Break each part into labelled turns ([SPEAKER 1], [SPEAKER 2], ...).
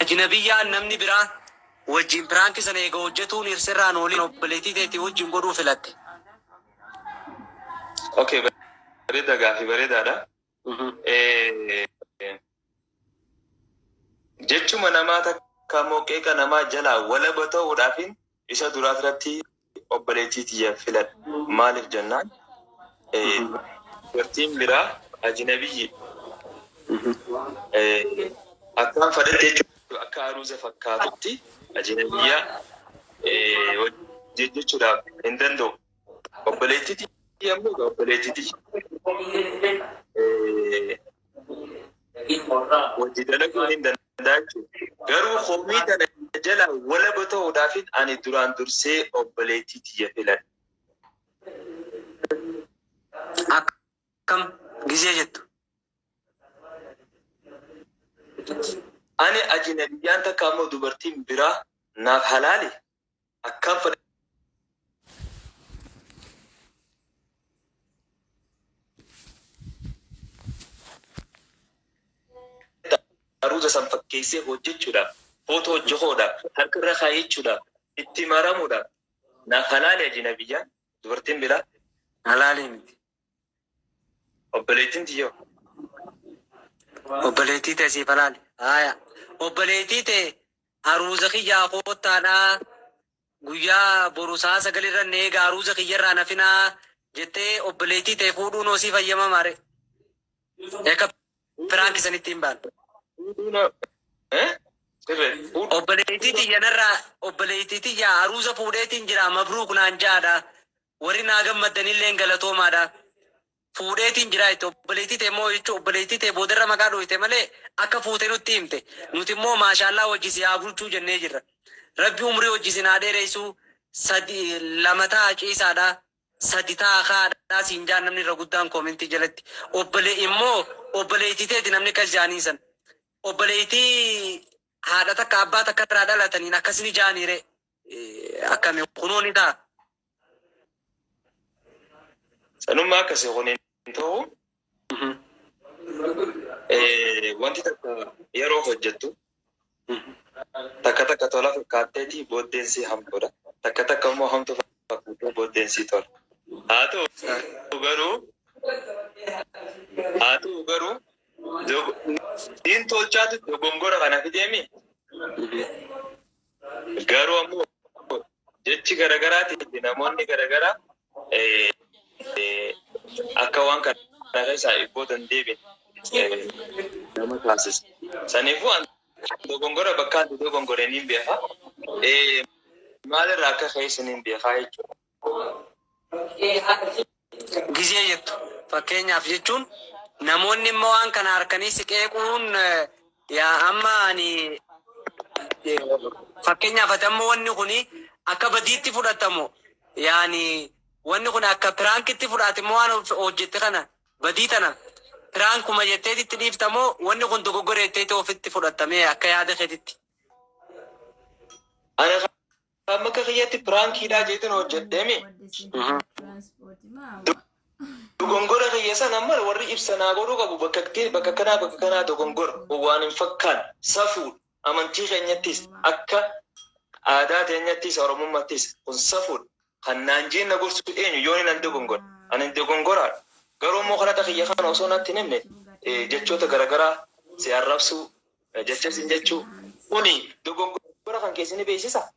[SPEAKER 1] Ajnabiyyaan namni biraa wajjin piraanki sana eega hojjetuun sirraan ooliin obboleettii teetii wajjin godhuu filatte.
[SPEAKER 2] Okay, bareeda, gaafii bareedaadha. Jechuma namaa takka immoo qeeqa namaa jalaa walaba ta'uudhaafin isa duraa irratti obboleettii tiyya filadha. Maaliif jennaan, dubartiin biraa ajnabiyyi akkaan fadhatte jechuudha, akka aruuza fakkaatutti ajnabiyyaa jechuudhaaf hin danda'u. Obboleettii tiyya immoo obboleettii tiyya hojii dalaguun hin danda'a jechuudha. Garuu komii tana jala walaba ta'uudhaafin ani duraan dursee obboleettii tiyya filadha.
[SPEAKER 1] Akkam gizee jettu?
[SPEAKER 2] Ani ajnabiyyaan takka ammoo dubartiin biraa naaf halaali akkam fedha aruuza san fakkeessee hojjechuudhaaf, footoo hojjechuudhaaf, harka irra kaayyachuudhaaf, itti maramuudhaaf naaf halaali ajnabiyyaan dubartiin biraa?
[SPEAKER 1] Halaalii miti.
[SPEAKER 2] Obboleettiin tiyya.
[SPEAKER 1] Obboleettii ta'e siif halaali. Haaya. Obboleettii ta'e aruuza kiyyaa koottaadhaa, guyyaa boru sa'a 9 irra na eega, aruuza kiyyarraa nafinaa jettee obboleettii ta'e fuudhuun hoo siif hayyamamaa ree? Akka piraanki sanitti hin baane. Obboleettii tiyya narraa, obboleettii tiyya aruuza fuudheetiin jira, mabruuk naan ja'aadha. Warri naa gammaddanilleen galatoomaadha. Fuudheetiin jira jette obboleettii ta'e immoo, jechuun obboleettii ta'e boodarra maqaa dhooyte malee akka fuute nutti himte. Nuti immoo maashaallaa wajji si haa bulchuu jennee jirra. Rabbi umrii wajji isin haa dheereessu, sadi lama ta'a ciisaadha. Sadi ta'a kaadha siin jaan namni irra guddaan koomentii jalatti. Obbole immoo obboleettii teeti namni akkas jaaniin san. Obboleettii haadha takka abbaa takka irraa dhalataniin akkasini jaaniire akkami kunoo ni ta'a.
[SPEAKER 2] Sanummaa akkasii kun hin ta'u. Wanti takka yeroo hojjettu takka takka tola fakkaatteeti booddeensi hamtuudha. Takka takka immoo hamtu fakkaattee booddeensi tola. Haa ta'u garuu diin tolchaatu dogongora kana fideemi. Garuu ammoo jechi garagaraati namoonni garagaraa akka waan kana keessaa ibboo hin deebine nama taasisa. Saniifuu an dogongora bakka ati dogongore niin beeka. Maalirraa akka keessa niin beekaa jechuudha.
[SPEAKER 1] Gizee jettu fakkeenyaaf jechuun namoonni immoo waan kana harkanii si qeequun, yaa amma ani fakkeenyaaf ati amma wanni kuni akka badiitti fudhatamu, yaani wanni kun akka piraankitti fudhate immoo waan hojjette kana badii tana piraankuma jetteetitti dhiiftamoo wanni kun dogoggora jetteeti ofitti fudhatamee akka yaada keetitti?
[SPEAKER 2] Ani amma akka kiyyatti piraankiidhaa jeetiin hojjedheemi. Dogongora kiyya sana amma warri ibsanaa godhuu qabu, bakka bakka kanaa bakka kanaa dogongora waan hin fakkaanne, safuudha. Amantii keenyattis, akka aadaa teenyattis, oromummaattis kun safuudha. Kan naan jeen na gorsu eenyu yoo inni nan dogongora? Ani dogongoraadha. Garuu immoo kadhata kiyya kana osoo natti hin himne jechoota garaagaraa si arrabsuu, jecha sin jechuu kuni dogongora kan keessi ni beeksisa.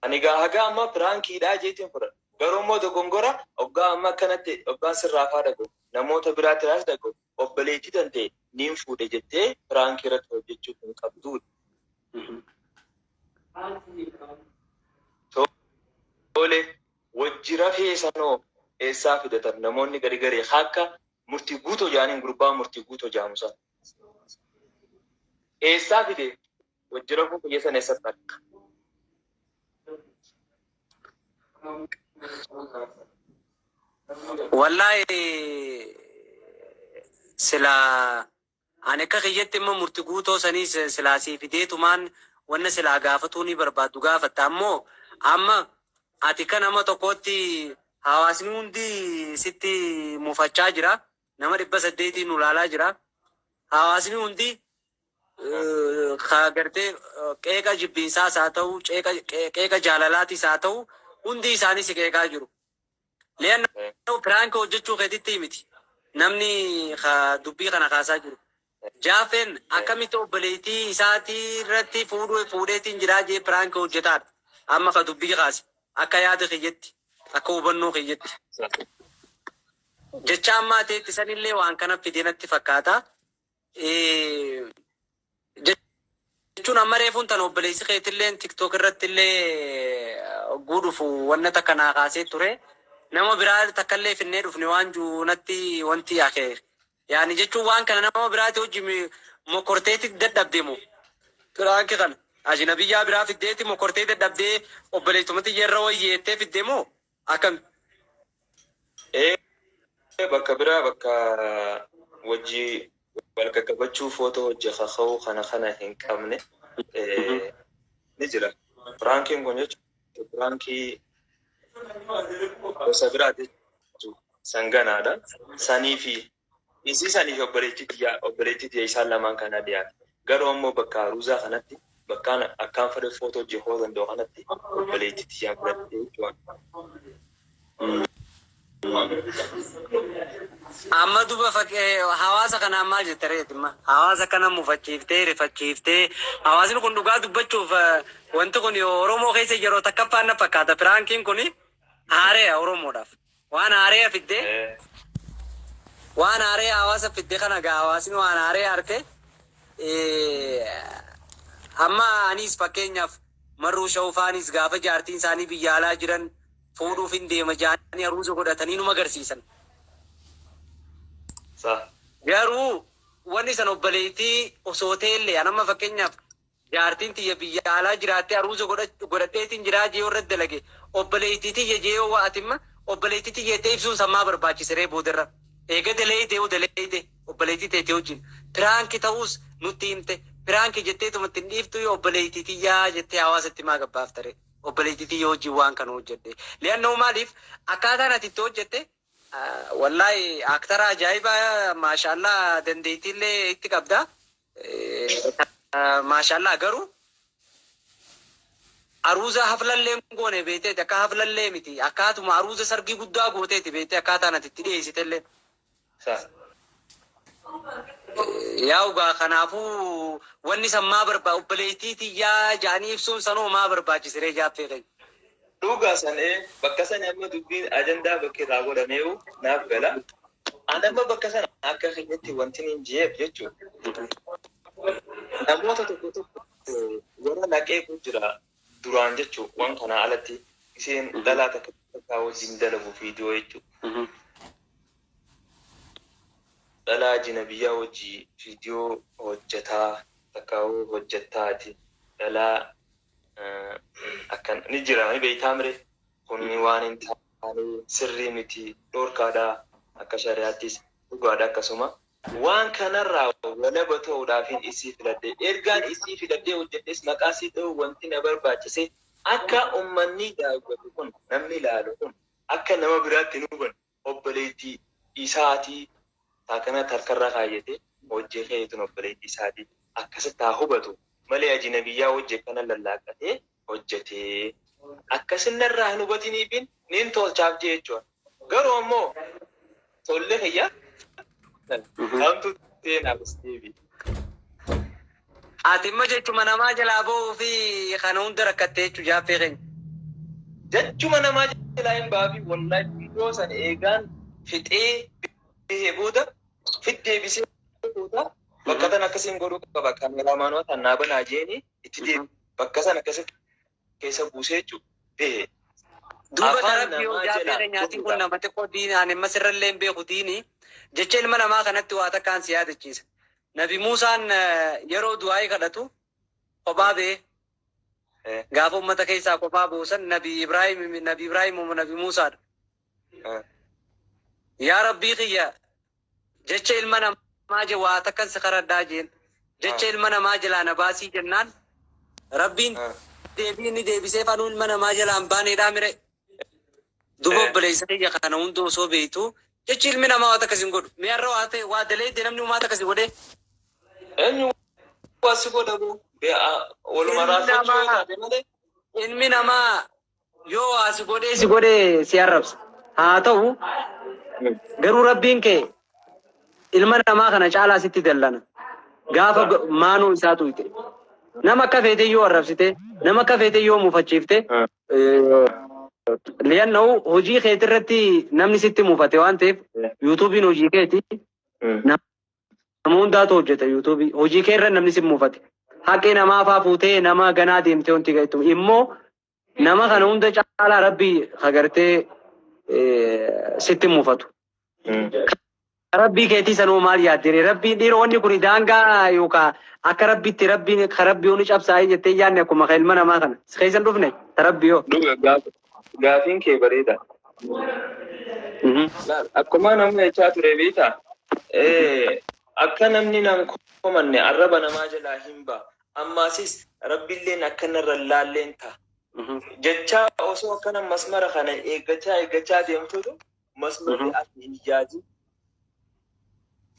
[SPEAKER 2] Ani gaa haga amma piraankiidhaa jeetiin fudhadha. Garuu immoo dogongora hoggaa amma akkanatti hoggaan sirraa faa dhagahu, namoota biraatti irraas dhagahu, obboleettii tantee niin fuudhe jettee piraankii irratti hojjechuu hin qabduudha. Tole, wajji rafee sanoo eessaa fidatan namoonni gari garii akka murtii guutoo jaaniin, gurbaa murtii guutoo jaamu sana? Eessaa fide wajji rafuu kiyya sana, eessatti arga?
[SPEAKER 1] Wallaahi sila ani akka kiyyatti immoo murti guutoo sanii silaa sii fideetumaan wanna silaa gaafatuu ni barbaaddu gaafatta. Ammoo amma ati kan nama tokkotti hawaasni hundi sitti mufachaa jira. Nama 800 nu laalaa jira. Hawaasni hundi gartee qeeqa jibbiinsaas haa ta'u, qeeqa jaalalaatis haa ta'u, hundi isaanii si qeeqaa jiru. Le'annoo prank hojjechuu keetitti miti. Namni dubbii kana kaasaa jiru. Jaafeen akkamitti obboleettii isaatii irratti fuudheetiin jiraa jee prank hojjetaadha. Amma ka dubbii kaase akka yaada kiyyetti, akka hubannoo kiyyetti. Jecha ammaa ta'etti sanillee waan kana fidee natti fakkaata. Jechuun amma reefuun tan obboleessi keetillee TikTok irratti illee guudufu wanna takka naa kaasee ture. Nama biraa takkallee finnee dhufne waan jiru natti wanti akeeke. Yaani jechuun waan kana nama biraati hojii mokorteetti dadhabde moo? Prank kana ajnabiyyaa biraa fiddeeti mokortee dadhabdee obboleettumatti yeroo wayyeettee fidde moo akkam?
[SPEAKER 2] Bakka biraa bakka wajji wal qaqqabachuu, footoo hojii kaka'uu kana hin qabne ni jira. Prankiin kun jechuun prankii gosa biraati jechuudha. Sanganaadha. Sanii fi isii sanii fi obboleettii tiyya isaan lamaan kana dhiyaate. Garuu ammoo bakka aruuzaa kanatti, bakkaan akkaan fedhe footoo hojii ka'uu danda'u kanatti, obboleettii tiyyaan fudhattee jechuudha.
[SPEAKER 1] Amma duba hawaasa kanaan maal jette reetimma? Hawaasa kana mufachiiftee, rifachiiftee, hawaasni kun dhugaa dubbachuuf wanti kun Oromoo keessa yeroo takkaffaan na fakkaata. Prankiin kun haare'a Oromoodhaaf. Waan haare'a fiddee, waan haare'a hawaasa fiddee kana gaa hawaasni waan haare'a arke. Amma anis fakkeenyaaf Marruu Shawfaanis gaafa jaartiin isaanii biyya alaa jiran fuudhuuf hin deema jaanii aruuza godhatanii numa agarsiisan. Garuu wanni san obboleettii osoo ta'ellee, anamma fakkeenyaaf jaartiin tiyya biyya alaa jiraattee aruuza godhadheetiin jiraa jee irratti dalage, obboleettii tiyya jee yoo atimma obboleettii tiyya jettee ibsuun sammaa barbaachise ree boodarra. Eega daleeyte yoo daleeyte obboleettii teetee wajjin prank ta'uus nutti himte, prank jetteetuma ittiin dhiiftu, yoo obboleettii tiyyaa jettee hawaasatti maa gabbaaftare, obboleettii tiyya wajjin waan kana hojjedhe. Li'annoo maaliif akkaataan ati itti hojjette, wallaahi aktara ajaa'ibaa, maashaallah, dandeettiillee itti qabda. Maashaallah, garuu aruuza haflallee goone beeteeti, akka haflallee miti, akkaatuma aruuza sargii guddaa gooteeti beetee akkaataan ati itti dhiyeessitellee. Yaa ugaa, kanaafuu wanni san maa barbaa, obboleettii tiyyaa jaanii ibsuun sanoo maa barbaachisiree, Jaaffee keenya?
[SPEAKER 2] Dhugaa sanee bakka sana amma dubbiin ajandaa bakki irraa godhameeru naaf gala. Ani amma bakka sana akka keenyatti wanti hin jeef jechuudha. Namoota tokko tokko warra naqeetu jira duraan jechuudha, waan kanaa alatti isheen dhalaa takka takka wajjin dalagu viidiyoo jechuudha. Dhalaa ajnabiyyaa wajjii viidiyoo hojjetaa takka hojjettaati. Dhalaa akkan ni jira, ni beektaa mire, kun waan hin taane, sirrii miti, dhorkaadha akka shari'aattis, dhugaadha. Akkasuma waan kanarraa walaba ta'uudhaafin isii filadhe. Ergaan isii filadhee hojjedhes maqaa isii ta'uu wanti na barbaachise, akka ummanni daawwatu kun, namni ilaalu kun akka nama biraatti nu hubanne, obboleettii isaatii taakanatti harkarra kaayyate hojii keetuun obboleettii isaatii akkasitti haa hubatu malee ajnabiyyaa hojii kana lallaaqatee hojjetee akkasinarraa hin hubatiniifin nin tolchaaf jee jechuudha. Garuu ammoo tolle kiyya hamtu ta'e naaf deebi.
[SPEAKER 1] Ati immoo jechuma namaa jalaa ba'uu fi kana hunda rakkattee jechuu, Jaaffee keenya.
[SPEAKER 2] Jechuma namaa jalaa hin baafi, wallahi viidiyoo sana eegaan fixee bahee booda fiddeebisee booda bakka tan akkasiin godhuu qaba, kaameraamaanota naa banaa jeeni itti deebi bakka sana akkasitti keessa buusee jechuudha bahe.
[SPEAKER 1] Duuba
[SPEAKER 2] Afaan
[SPEAKER 1] tarabbii yoo
[SPEAKER 2] namaa
[SPEAKER 1] Jaaffee
[SPEAKER 2] jalaa
[SPEAKER 1] keenyaatiin kun
[SPEAKER 2] dhugaa.
[SPEAKER 1] nama xiqqoo diini, ani amma sirrallee hin beeku diini, jecha ilma namaa kanatti waa takkaan si yaadachiisa. Nabi Muusaan yeroo du'aa'ii kadhatu kophaa ba'ee gaafa uummata keessaa kophaa buusan, Nabi Ibrahim moo Nabi Muusaadha. Yaa Rabbii kiyya, jecha ilma namaa je waa takkan si kadhadhaa jeen. Jecha ilma namaa jalaa na baasii jennaan Rabbiin deebii inni deebisee fanuu ilma namaa jalaa hin baaneedhaa mire. Duba obboleessa kiyya, kana hunda osoo beektu Jechi ilmi namaa waa takka sin godhu. Mi'arra waa ta'e waa dalee namni uumaa takka si godhee.
[SPEAKER 2] Eenyu waa si godha boo? Waluma raafachuu yoo taate malee.
[SPEAKER 1] Ilmi namaa yoo waa si godhee si godhee si arrabsa. Haa ta'u garuu rabbiin kee ilma namaa kana caalaa sitti dallana. Gaafa maanuu isaa tuyte. Nama akka feete yoo arrabsite, nama akka feete yoo mufachiifte, li'annahu hojii keeti irratti namni sitti mufate waan ta'eef yuutuubiin hojii keeti. Nama hundaatu hojjeta yuutuubii. Hojii kee irra namni si mufate. Haqee namaa faa fuutee nama ganaa deemtee wanti gahetu immoo nama kana hunda caalaa rabbii agartee sitti mufatu. Rabbii keetii sanuu maal yaaddere? Rabbiin dhiiroo wanni kun daangaa yookaan akka rabbitti rabbiin ka rabbii oni cabsaa'ee jettee yaadne akkuma ka ilma namaa kana. Si keessa hin dhufne ta rabbii yoo.
[SPEAKER 2] Dhuga gaafiin kee bareeda. Akkuma namni jechaa ture beektaa? Akka namni nan komanne arraba namaa jalaa hin ba'a. Ammaasis rabbiilleen akka narra laalleen ta'a. Jechaa osoo akkana masmara kana eeggachaa eeggachaa deemtutu masmarri ati hin yaadin.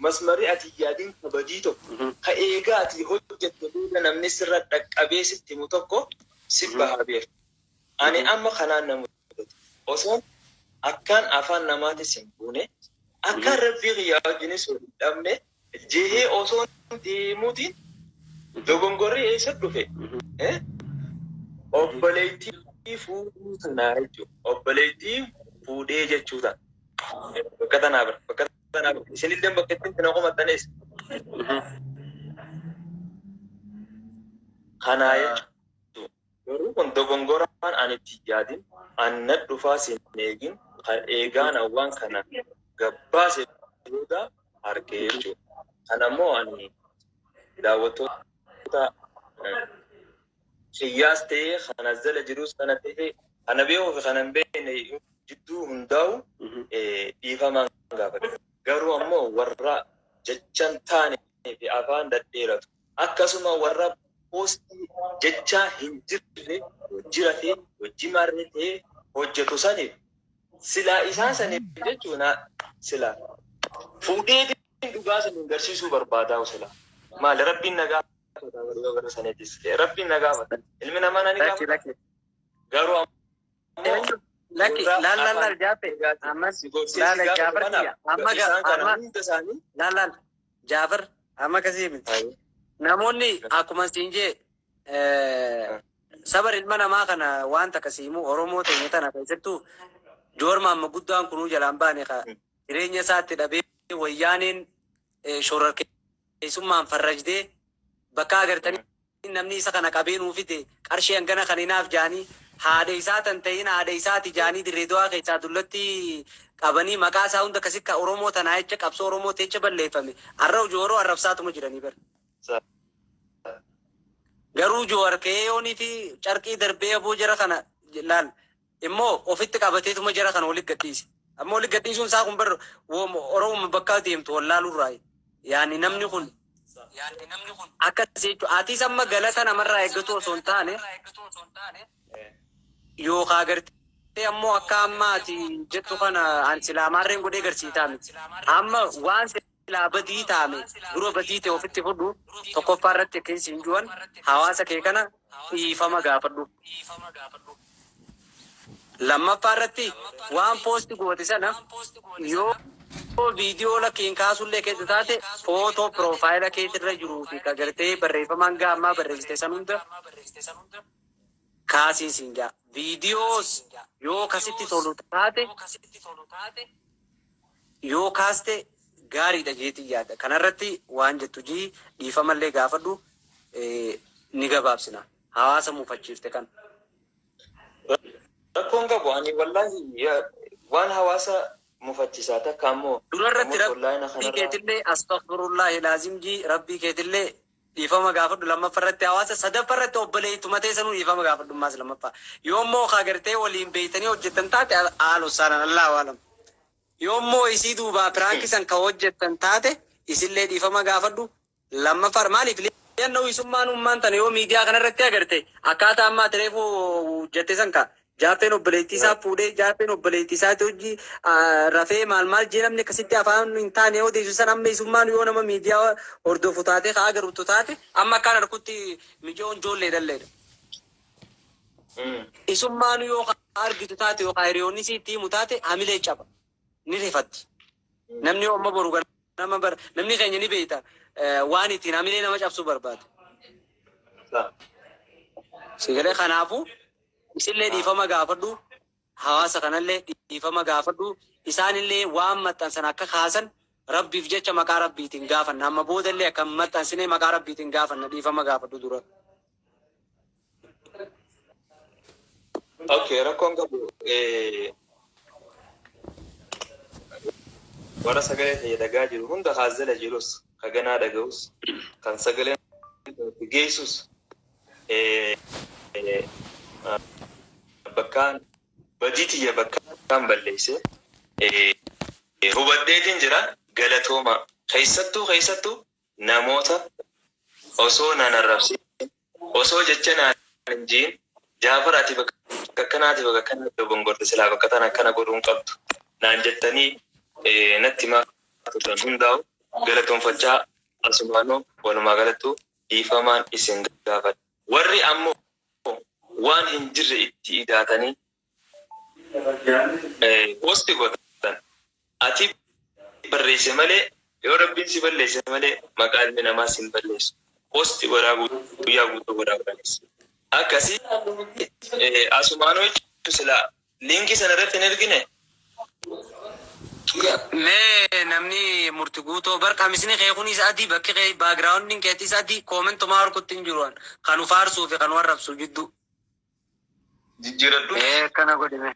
[SPEAKER 2] Masmarri ati hin yaadin kabajii tokko. Ka eegaa ati hojjette booda namni sirra dhaqqabee sitti himu tokko si bahaa beeka. Ani amma kanaan na mudate. Osoon akkaan afaan namaatis hin buune, akkaan rabbii kiyyaa wajjinis wal hin dhabne jehee osoon deemuutiin dogongorri eessa dhufe? Obboleettii fuudhuu tanaa jechuudha. Obboleettii fuudhee jechuu tana. Bakka tanaa bira. Bakka tanaa bira. Isinillee bakka ittiin na qomattanis. Kanaa jechuudha. Garuu kun dogongoraan ani itti yaadin, an na dhufaa sin eegin, kan eegaan waan kana gabbaase booda argee jechuudha. Kanammoo ani daawwattoota kiyyaas ta'ee kana jala jirus kana ta'ee kana beekuu fi kana hin beekne jidduu hundaa'u dhiifamaan gaafadha. Garuu ammoo warra jechan taane fi afaan dhadheeratu akkasuma warra poostii jecha hin jirre jira ta'e hojii marree ta'e hojjetu saniif silaa isaan saniif jechuun silaa fuudheetiin dhugaa saniin garsiisuu barbaadaa silaa. Maali rabbiin nagaa gara saniitis rabbiin na gaafata. Ilmi namaa na ni gaafata. Garuu ammoo
[SPEAKER 1] Lakki laal laal laal jaafe ammas laal Jaafar amma amma laal laal Jaafar amma akkasii miti. Namoonni akkuma siin jee sabar ilma namaa kana waan takka siimu Oromoo ta'e tana keessattuu joorma amma guddaan kunuu jalaan baane ka jireenya isaatti dhabee wayyaaneen shororkeessummaan farrajdee bakka agartanii namni isa kana qabee nuu fide qarshii hangana kan hinaaf jaanii haadha isaa tan ta'in haadha isaati jaanii dirree du'aa keessaa dullatti qabanii maqaa isaa hunda akkasitti Oromoo tanaa jecha qabsoo Oromoo teecha balleeffame har'a jooroo arrabsaatuma jiranii bara. Garuu joowar ka'ee yoonii fi carqii darbee aboo jara kana laal immoo ofitti qabateetuma jara kana walitti gadhiise. Amma walitti gadhiisuun isaa kun bar Oromoo bakka deemtu wallaaluurraa yaani namni kun akkas jechuudha. Atis amma galata namarraa eeggatu osoo hin taane yookaan agartee ammoo akka amma ati jettu kana an silaa maarreen godhee garsiisaa miti. Amma waan silaa badii taame dura badii ta'e ofitti fudhu tokkoffaa irratti akka isin juwan hawaasa kee kana dhiifama gaafadhu. Lammaffaa irratti waan poosti goote sana yoo viidiyoo lakkiin kaasullee keessa taate footoo piroofaayila keetirra jiruu fi ka gartee barreeffamaan gaammaa barreessite san hunda kaasii siin jaa. Viidiyoos yoo kasitti tolu taate yoo kaaste gaariidha jeetii yaada. Kanarratti waan jettu jii dhiifamallee gaafadhu ni gabaabsina. Hawaasa mufachiifte kan.
[SPEAKER 2] Rakkoon qabu ani wallaahi waan hawaasa mufachiisaa takka ammoo
[SPEAKER 1] Durarratti rabbii keetillee astaghfirullahi laazim jii rabbii keetillee dhiifama gaafadhu lammaffaa irratti hawaasa sadaffaa irratti obboleettuma teessanuu dhiifama gaafadhu ammaas lammaffaa. Yoommoo kaa gartee waliin beeytanii hojjettan taate haalu saanan Allahu alam. Yoommoo isii duubaa piraankii san ka hojjettan taate isillee dhiifama gaafadhu lammaffaa maaliif li'annoo isummaan ummaan tana yoo miidiyaa kanarratti agarte akkaataa ammaa reefu jette san ka Jaaffeen obboleettii isaa fuudhee jaaffeen obboleettii isaati hojii rafee maal maal jee namni akkasitti afaan hin taane odeessu san amma isummaan yoo nama miidiyaa hordofu taate haa agartu taate amma akkaan harkutti mijoon ijoollee dhalleedha. Isummaan yoo argitu taate yookaan hiriyoonni sitti himu taate hamilee caba ni rifatti. Namni amma boru nama bar namni keenya ni beekta waan ittiin hamilee nama cabsuu barbaada. Sigalee kanaafuu isillee dhiifama gaafadhu hawaasa kanallee dhiifama gaafadhu isaanillee waan maxxansan akka kaasan rabbiif jecha maqaa rabbiitiin gaafanna amma boodallee akka maxxansinee maqaa rabbiitiin gaafanna dhiifama gaafadhu dura.
[SPEAKER 2] Okay, rakkoon qabu warra sagalee ta'e dhagaa jiru hunda haazala jirus kaganaa dhaga'us kan sagaleen geessus bakkaan badii tiyya bakkaan balleesse hubadheetiin jira galatooma keessattuu namoota osoo naan arrabsin osoo jecha naan hin jiin Jaafar ati bakka akkanaati bakka akkanaatti dogongorte silaa bakka tana akkana godhuu hin qabdu naan jettanii natti himaa turtan hundaa'u galatoonfachaa asumaanuu walumaa galattuu dhiifamaan isin gaafadha. Warri ammoo waan hin jirre itti idaatanii posti godhatan ati barreesse malee yoo rabbiin si balleesse malee maqaa ilmi namaa si hin balleessu. Posti godhaa guyyaa guutuu godhaa godhanis. Akkasii asumaanuu jechuun silaa liinkii sana irratti hin ergine.
[SPEAKER 1] Mee namni murti guutoo bar qamisni kee kunis adii bakki kee baagiraawundiin keetis adii koomentumaa harkutti hin jiru kan faarsuu fi kan warrabsu gidduu.
[SPEAKER 2] Jijjiiradhu.
[SPEAKER 1] Mee akkana godhime.